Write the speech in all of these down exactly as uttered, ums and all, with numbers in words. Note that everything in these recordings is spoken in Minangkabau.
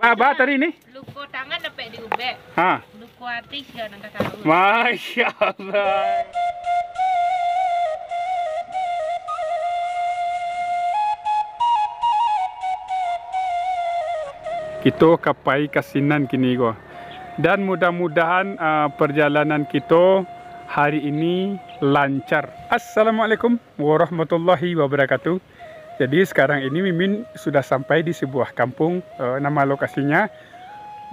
Abah tadi ni? Luko tangan dapek diubek. Ha. Luko ati sia nan ka tahu. Masya Allah. Kito ka pai ka sinan kini ko. Dan mudah-mudahan, ah, perjalanan kito hari ini lancar. Assalamualaikum warahmatullahi wabarakatuh. Jadi, sekarang ini Mimin sudah sampai di sebuah kampung, eh, nama lokasinya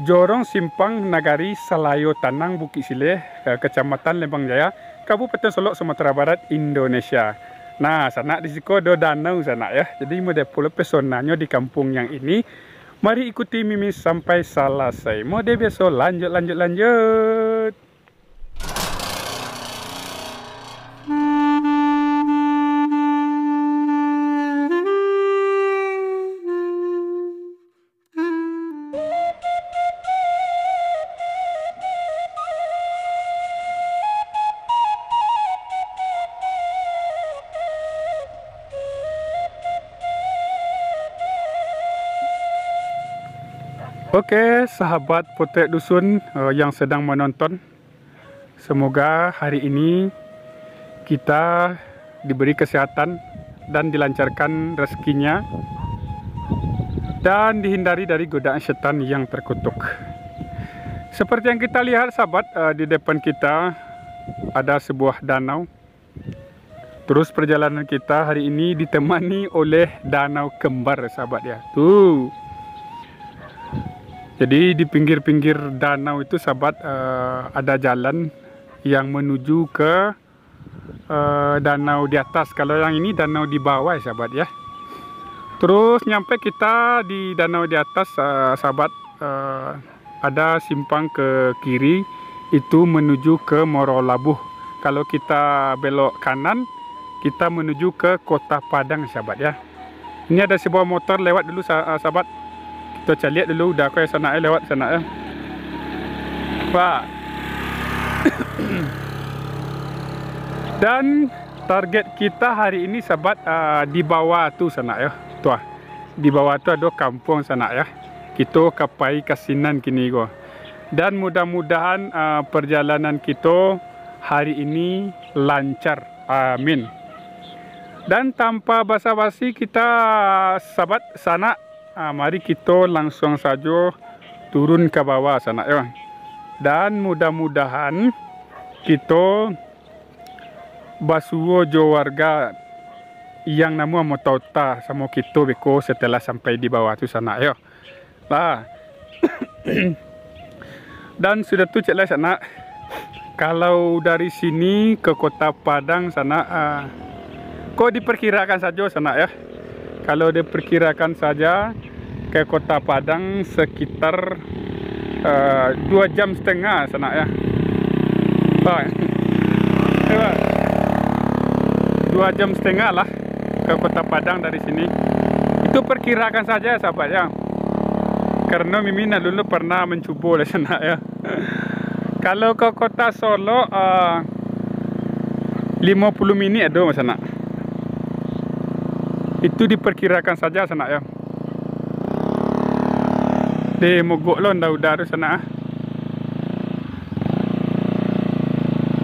Jorong Simpang Nagari Salayo Tanang, Bukik Sileh, eh, Kecamatan Lembang Jaya, Kabupaten Solok, Sumatera Barat, Indonesia. Nah, sanak, di siko ado danau, sanak, ya. Jadi, model pulo pesonanyo di kampung yang ini. Mari ikuti Mimin sampai salasai. Model biaso, lanjut, lanjut, lanjut. Oke, sahabat Potek Dusun, eh, yang sedang menonton. Semoga hari ini kita diberi kesehatan dan dilancarkan rezekinya dan dihindari dari godaan setan yang terkutuk. Seperti yang kita lihat, sahabat, eh, di depan kita ada sebuah danau. Terus perjalanan kita hari ini ditemani oleh danau kembar, sahabat, ya. Tuh. Jadi, di pinggir-pinggir danau itu, sahabat, eh, ada jalan yang menuju ke, eh, danau di atas. Kalau yang ini danau di bawah, sahabat, ya. Terus nyampe kita di danau di atas, eh, sahabat, eh, ada simpang ke kiri, itu menuju ke Muaro Labuh. Kalau kita belok kanan, kita menuju ke Kota Padang, sahabat, ya. Ini ada sebuah motor lewat dulu, sa-, ah, sahabat. Kita caliak dulu, udah kok ya, sanak, eh, lewat, sanak, eh. Pak. Dan target kita hari ini, sahabat, ah, di bawah tu, sanak, ya. Tuh, ah. Di bawah tu ado kampuang, sanak, ya. Kito ka pai ka sinan kini ko. Dan mudah-mudahan, ah, perjalanan kito hari ini lancar. Amin. Dan tanpa basa-basi kita, sahabat, sanak, ah, mari kito langsuang sajo turun ka bawah, sanak, yo. Dan mudah-mudahan kito basuo jo warga yang namo Amotauta samo kito beko setelah sampai di bawah tu, sanak, yo. Lah. Dan sudah tu, cek lah, sanak. Kalau dari sini ke Kota Padang, sanak, ah, ko diperkirakan sajo, sanak, ya. Kalau diperkirakan saja ke Kota Padang sekitar, eh, dua jam setengah, sanak, ya. Pak. Ya, Pak. Dua jam setengah lah ke Kota Padang dari sini. Itu perkirakan saja, sahabat, ya. Karena Mimin dulu pernah mencubo lah, sanak, ya. Kalau ke Kota Solok, eh, limo puluah minik ado, sanak. Itu diperkirakan saja, sanak, ya. Deh, mogok lo ndak udah tu, sanak, ah.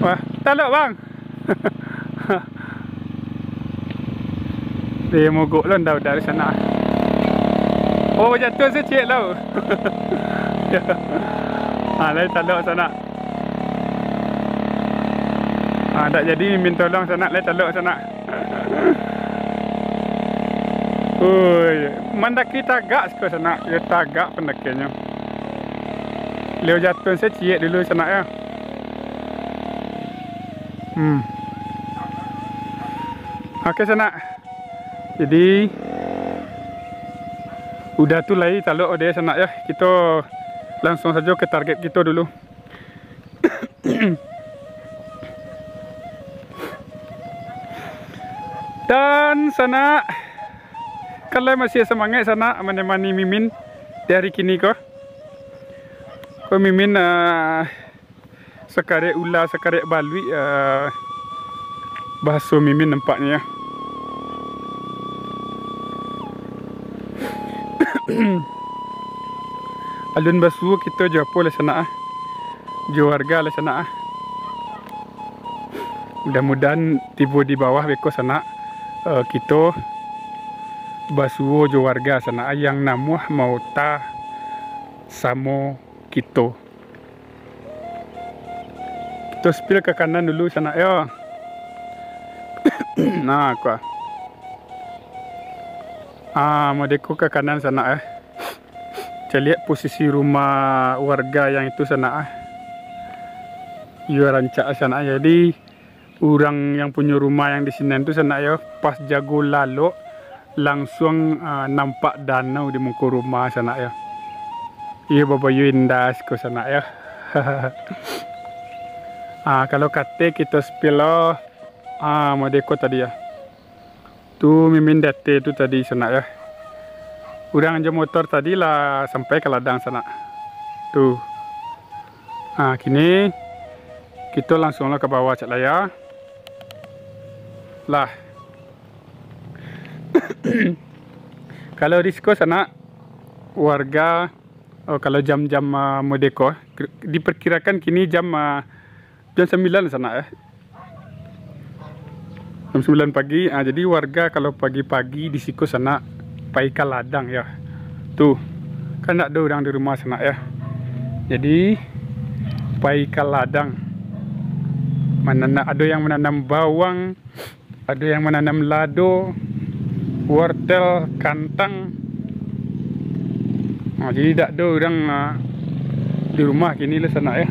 Wah, talok, Bang. Deh, mogok lo ndak udah tu, sanak, ah. Oh, jatuah se ciek lo. Ah, lai talok, sanak. Ah, ndak jadi Mimin tolong, sanak, lai talok, sanak. Oi, mandaki tagak siko, sanak. Yo, tagak pandakinyo. Leo jatuah se ciek dulu, sanak, yo. Hmm. Oke, sanak. Jadi, udah tu lai talok deh, sanak, yo. Kito langsuang sajo ke target kito dulu. Dan sanak, kalau masih semangat, sanak, manemani Mimin di hari kini ko. Ko Mimin, ah, sakarek ula, sakarek baluik, ah, bahaso Mimin nampaknyo, yo. Alun basuo kito jo apo lai sanak ah. Jo warga lai sanak ah. Mudah-mudahan tibo di bawah beko sanak, eh, kito basuo jo warga sanak ah, yang namuah maota samo kito. Kito spill ka kanan dulu sanak yo. Nah, ko. Ah, mode ko ka kanan sanak eh. Caliak posisi rumah warga yang itu sanak ah. Iyo rancak sanak. Jadi urang yang punyo rumah yang di sinan tu sanak yo, pas jago lalok, langsuang, ah, nampak danau di muko rumah sanak yo. Iyo babayo indah siko sanak yo. Ah, kalau kate kito spill lo, ah, mode ko tadi yo. Tu mimin date tu tadi sanak yo. Urang jo motor tadi lah sampai ka ladang sanak. Tu. Ah, kini kito langsuang lo ka bawah cak lai yo. Lah. Kalau di siko sanak, warga, oh, kalau jam-jam, ah, mode ko, kir-, diperkirakan kini jam, ah, jam sambilan sanak, eh. Jam sambilan pagi, ah, jadi warga kalau pagi-pagi di siko sanak pai ka ladang, yo. Tu, kan ndak ado urang di rumah sanak, yo. Jadi, pai ka ladang. Mananam, ado yang mananam bawang, ado yang mananam lado, wortel, kantang. Ha, jadi dak ado urang, ah, di rumah kini lah sanak, yo.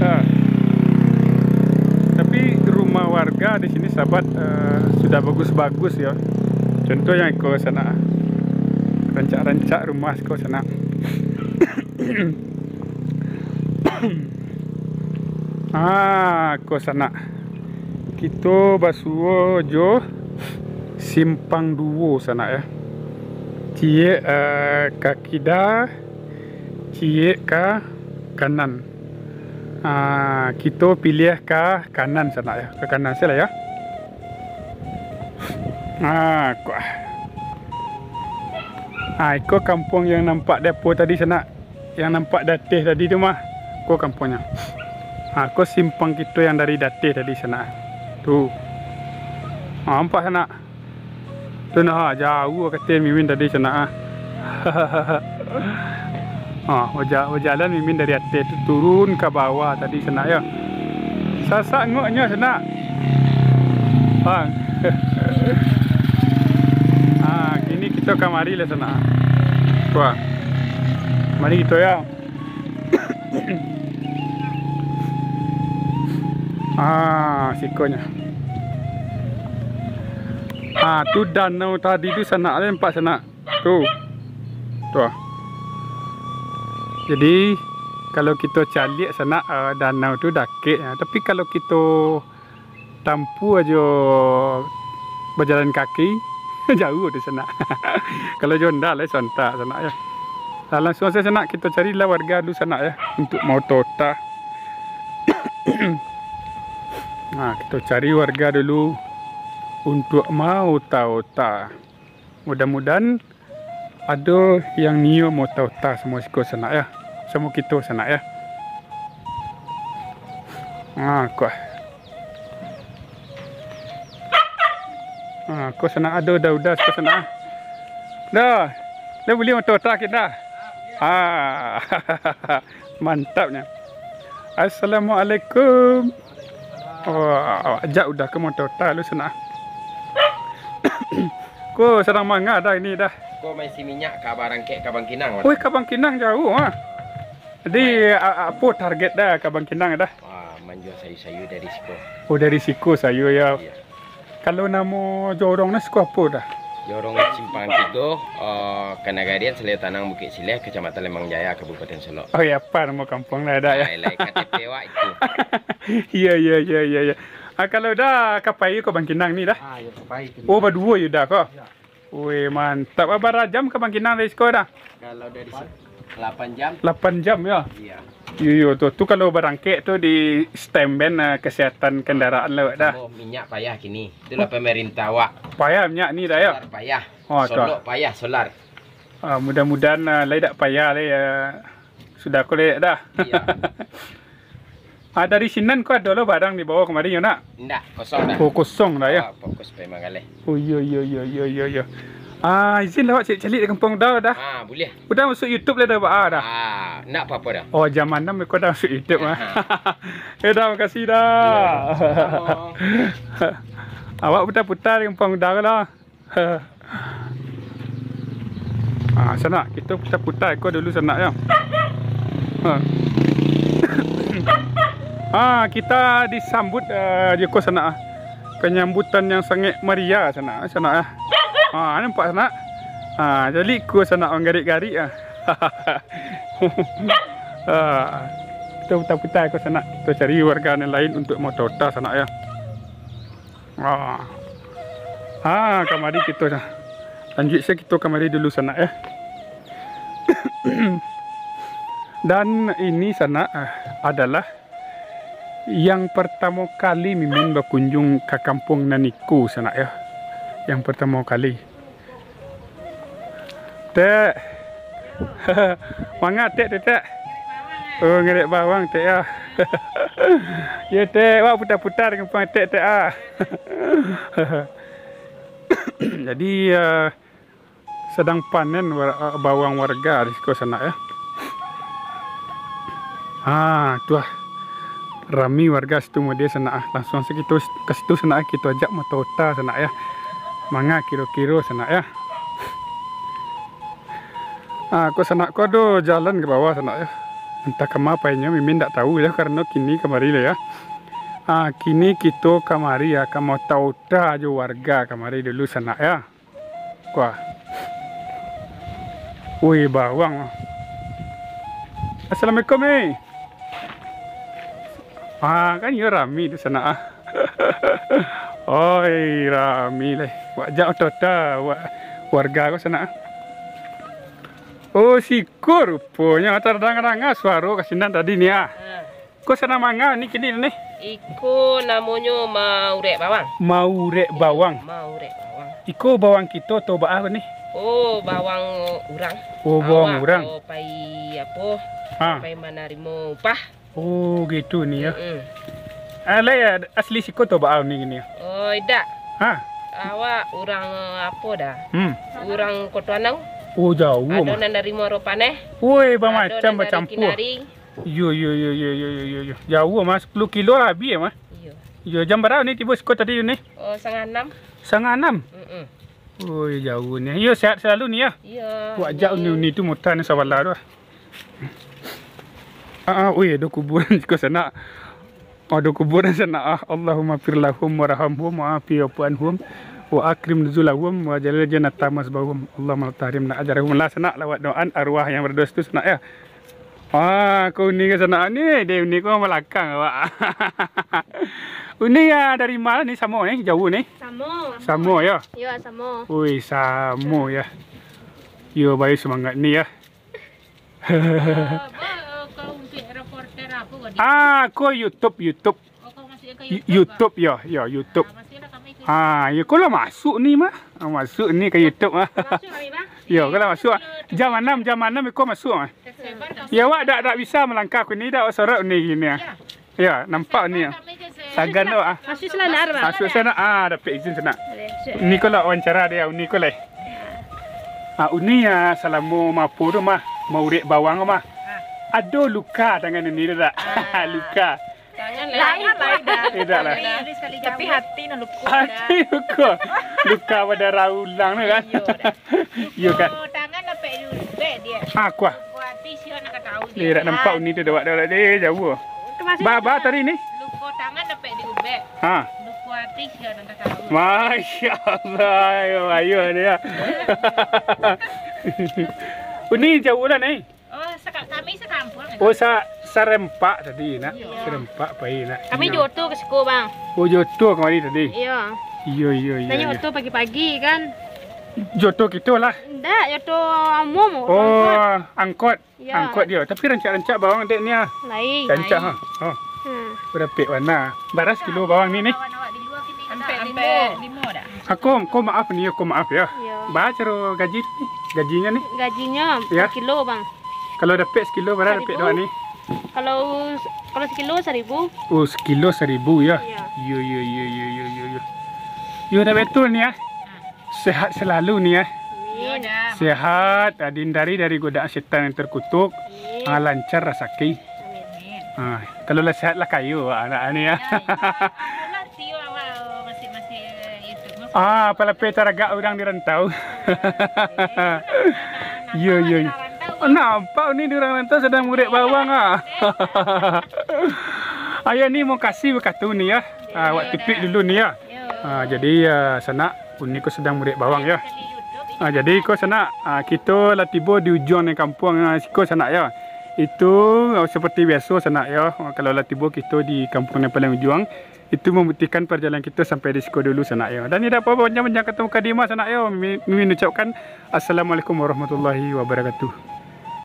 Ha. Tapi rumah warga di sini sahabat, eh, sudah bagus-bagus, yo. Contoh yang iko sanak. Rancak-rancak rumah siko sanak. Ah, ko sanak. Kito basuo jo simpang duo sanak, yo. Ciek, eh, ka kida, ciek ka kanan. Ah, kito piliah ka kanan sanak, yo. Ka kanan se lah, yo. Ah, ko. Ah, iko kampuang yang nampak di apo tadi sanak. Yang nampak di ateh tadi tu mah, ko kampuangnyo. Ha, ko simpang kito yang dari di ateh tadi sanak. Tu. Ha, nampak sanak? Tu nah, ha, jauah kato mimin tadi sanak, ha. Ha, baja-, bajalan mimin dari ateh tu turun ka bawah tadi sanak, yo. Sasak ngoknyo sanak. Bang. Ha, kini kito kamari lah sanak. Wah. Mari kito, yo. Ah, sikonyo. Ah, tu danau tadi tu sanak, nampak sanak. Tu. Tu. Jadi, kalau kito caliak sanak, eh, danau tu dakek, tapi kalau kito tampuah jo bajalan kaki, jauah tu sanak. Kalau jo onda lai sontak sanak, yo. Lah, langsuang sajo sanak, kito carilah warga dulu sanak, yo, untuak maota-ota. Nah, kito cari warga dulu untuak maota-ota. Mudah-mudahan ado yang nio maota-ota samo siko sanak, yo. Samo kito sanak, yo. Nah, ko. Nah, ko sanak ado udah-udah siko sanak. Dah. Dah buliah maota-ota kito dah. Ha. Mantapnyo. Assalamualaikum. Wah, ajak udah ka maota-ota lu sanak. Ko sadang manga dah ini dah. Ko maisi minyak ka barangkek ka Bangkinang. Woi, ka Bangkinang jauah, ah. Jadi, a-, a-, apo target dah ka Bangkinang dah? Wah, manjua sayur-sayur dari siko. Oh, dari siko sayur, yo. Iyo. Kalau namo jorong ni siko apo dah? Jorong Simpang Tigo, eh, Kanagarian, Saleh Tanang, Bukik Sileh, Kecamatan Lembang Jaya, Kabupaten Solok. Oh, iyo, apo namo kampuang lah dah, yo? Lai-lai K T P awak itu. Iyo, iyo, iyo, iyo, iyo. Ah, kalau dah ka pai ko Bangkinang ni dah? Ah, iyo, ka pai ko. Oh, baduo yo dah ko? Iyo. Wih, mantap. Bara jam ka Bangkinang dari siko dah? Kalau dari siko, lapan jam. Lapan jam, yo? Iyo. Iyo, iyo, tu, tu kalau barangkek tu di stem ben, ah, kesehatan kendaraan lah, Wak, dah. Tambah minyak payah kini. Itulah pemerintah awak. Payah minyak ni dah, yo? Solar payah. Oh, tu. Solok payah, solar. Ah, mudah-mudahan, ah, lai dak payah lai, ah, sudah ko lai dah. Iyo. Ah, dari sinan ko ado lo barang dibawa kamari, yo, nak? Indak, kosong dah. Oh, kosong dah, yo? Ah, fokus pai manggaleh. Oh, iyo, iyo, iyo. Ah, izin lah, Wak, caliak-caliak di Kampung Dau dah. Ah, buliah. Udah masuk YouTube lah dah, Wak, ah, dah? Ah, ndak apa-apa dah. Oh, jam anam ko dah masuk YouTube, ah. Aha. Eh, dah, makasih dah. Iyo, samo-samo. Awak putar-putar di Kampung Dau lah. Ah, sanak, kito putar-putar ko dulu, sanak, yo. Ha. Ah, kita disambut, eh, jo ko, sanak, ah. Penyambutan yang sangat meriah, sanak, sanak, ah. Ah, nampak, sanak? Ah, jadi ko, sanak, manggarik-garik, ah. Ah, kito putar-putar ko, sanak. Kito cari warga nan lain untuk maota-ota, sanak, yo. Ah. Ah, kamari kito dah. Lanjuik se kito kamari dulu, sanak, yo. Dan ini, sanak, ah, adalah yang pertamo kali Mimin bakunjung ka kampuang nan iko, sanak, yo. Yang pertamo kali. Tek. Manga, Tek, Tek, Tek? Oh, ngarek bawang, Tek, yo. Yo, Tek, wak putar-putar di kampuang Tek, Tek, ah. Jadi, eh, sadang panen war-, eh, bawang warga di siko, sanak, yo. Ah, tu ah. Rami warga situ mode, sanak, ah. Langsuang se kito ka situ, sanak, ah. Kito ajak maota-ota, sanak, yo. Manga kiro-kiro, sanak, yo. Ah, ko, sanak, ko ado jalan ka bawah, sanak, yo. Antah kama painyo, Mimin ndak tahu yo, karano kini kamari lah, yo. Ah, kini kito kamari, yo, ka maota-ota jo warga kamari dulu, sanak, yo. Kuah. Wih, bawang. Assalamualaikum, eh. Ah, kan yo rami tu, sanak, ah. Oi, rami leh. Wak jak oto-oto, wak warga ko, sanak, ah. Oh, siko ruponyo. Tadanga-danga suaro ka sinan tadi ni, ah. Ah. Ko sanak manga ni kini ni? Iko namonyo maurek bawang. Maurek bawang. Maurek bawang. Iko bawang kito atau baa ni? Oh, bawang urang. Oh, bawang urang. Awak ko pai apo? Ha. Pai manarimo upah. Oh, gitu ni yo. Mm-mm. Ah, lai asli siko atau baa ni kini? Oh, idak. Ha. Awak urang apo dah? Hmm. Urang Koto Anau. Oh, jauah. Ado nan dari Muaro Paneh. Woi, bamacam, bacampua. Ado nan dari Kinari. Iyo, iyo, iyo. Jauah mah, sapuluah kilo lah abih mah. Iyo. Iyo, jam bara ni tibo siko tadi ni? Oh, satangah anam. Satangah anam? Mm-mm. Oi, jauah ni. Iyo, sehat selalu ni yo. Iyo. Wak jak ni, uni tu mota ni sabala tu. Ah, ah, oi, ado kuburan siko sanak. Ado kuburan sanak, ah. Allahumma fir lahum warhamhum wa afi wa'fu anhum wa akrim nuzulahum wa jalil jannata masbahum. Allahumma la tahrimna ajrahum. Lah sanak, lawat doaan arwah yang berdosa tu sanak yo. Ah, ko uni ka sanak ni, dek uni ko balakang awak. Uni yo dari ma ni, samo ni, jauah ni? Samo. Samo yo? Yo, samo. Ui, samo yo. Yo, baik semangat ni yo. Ah, ko YouTube, YouTube. Oh, kau masuk ka YouTube, YouTube yo, yo, YouTube. Ah, masuklah kami ke YouTube. Ah, yo, ko lah masuk ni mah. Ah, masuk ni ka YouTube mah. Masuk kami, Bang. Yo, ko lah masuk. Jam anam, jam anam ko masuk mah. Yo, awak dak, dak bisa malangkah ko ni, dak sorok ni kini ah. Yo. Yo, nampak ni. Sagan tu ah. Masuk sanak, Bang. Masuk sanak, ah, dapek izin sanak. Boleh, masuk. Ni ko lah wawancara dek uni ko lai. Ah, uni yo, salamo mapo tu mah, maurek bawang tu mah. Ah. Ado luka tangan uni tu dak? Ah. Luka. Tangan lai, lai dah. Idak lah. Tapi, tapi hati nan luka dah. Hati luka. Luka badarah ulang tu kan? Iyo dah. Iyo kan? Luka tangan dapek diubek dia. Ah, kuah. Luka hati sia nan ka tahu dia. Dia dak nampak uni tu dah, dak, dak, dia jauah. Ba, ba tadi ni? Luka tangan dapek diubek. Ha. Luka hati sia nan ka tahu. Masya Allah, ayo, ayo dia. Uni jauah lah ni. Oh, saka-, kami sakampuang. Oh, sa-, sarempak tadi, nak. Iyo. Sarempak pai, nak. Kami jo oto ka siko, Bang. Oh, jo oto kamari tadi. Iyo. Iyo, iyo, iyo. Naik oto pagi-pagi, kan. Joto kito lah. Ndak, joto umum. Oh, angkot. Yo. Angkot dio. Tapi rancak-rancak bawang dek ni ah. Lain. Rancak ha. Oh. Hmm. Barapek warna. Bara sakilo bawang ni ni? Ampek limo. Ampek limo dah. Ako, ko maaf ni, ko maaf yo. Yo. Bara caro gaji ni? Gajinyo ni? Gajinyo sakilo, Bang. Kalau dapek sakilo, bara dapek dek awak ni? Kalau, kalau sakilo saribu. Oh, sakilo saribu yo? Yo. Yo, yo, yo. Yo, dah betul ni ah. Sehat selalu ni ah. Amin. Sehat, ah, dihindari dari godaan setan yang terkutuk. Amin. Ah, lancar rasaki. Amin. Ah, kalau lah sehat lah kayo anak ni ah. Ah, palapeh taragak urang di rantau. Iyo, iyo. Nampak ni di urang rantau sadang murek bawang ah. Ayo ni, mokasih bakatu ni yo. Ah, awak tipik dulu ni yo. Ah, jadi, ah, sanak, uni ko sadang murek bawang yo. Ah, jadi ko sanak, ah, kito lah tibo di ujuang nan kampuang, ah, siko sanak yo. Itu, ah, seperti biaso sanak yo, kalau lah tibo kito di kampuang nan paling ujuang, itu mambuktikan parjalanan kito sampai di siko dulu sanak yo. Dan indak apo-apo, panjang-panjang kato mukadimah sanak yo, mi-, mi-, ucapkan Assalamualaikum warahmatullahi wabarakatuh.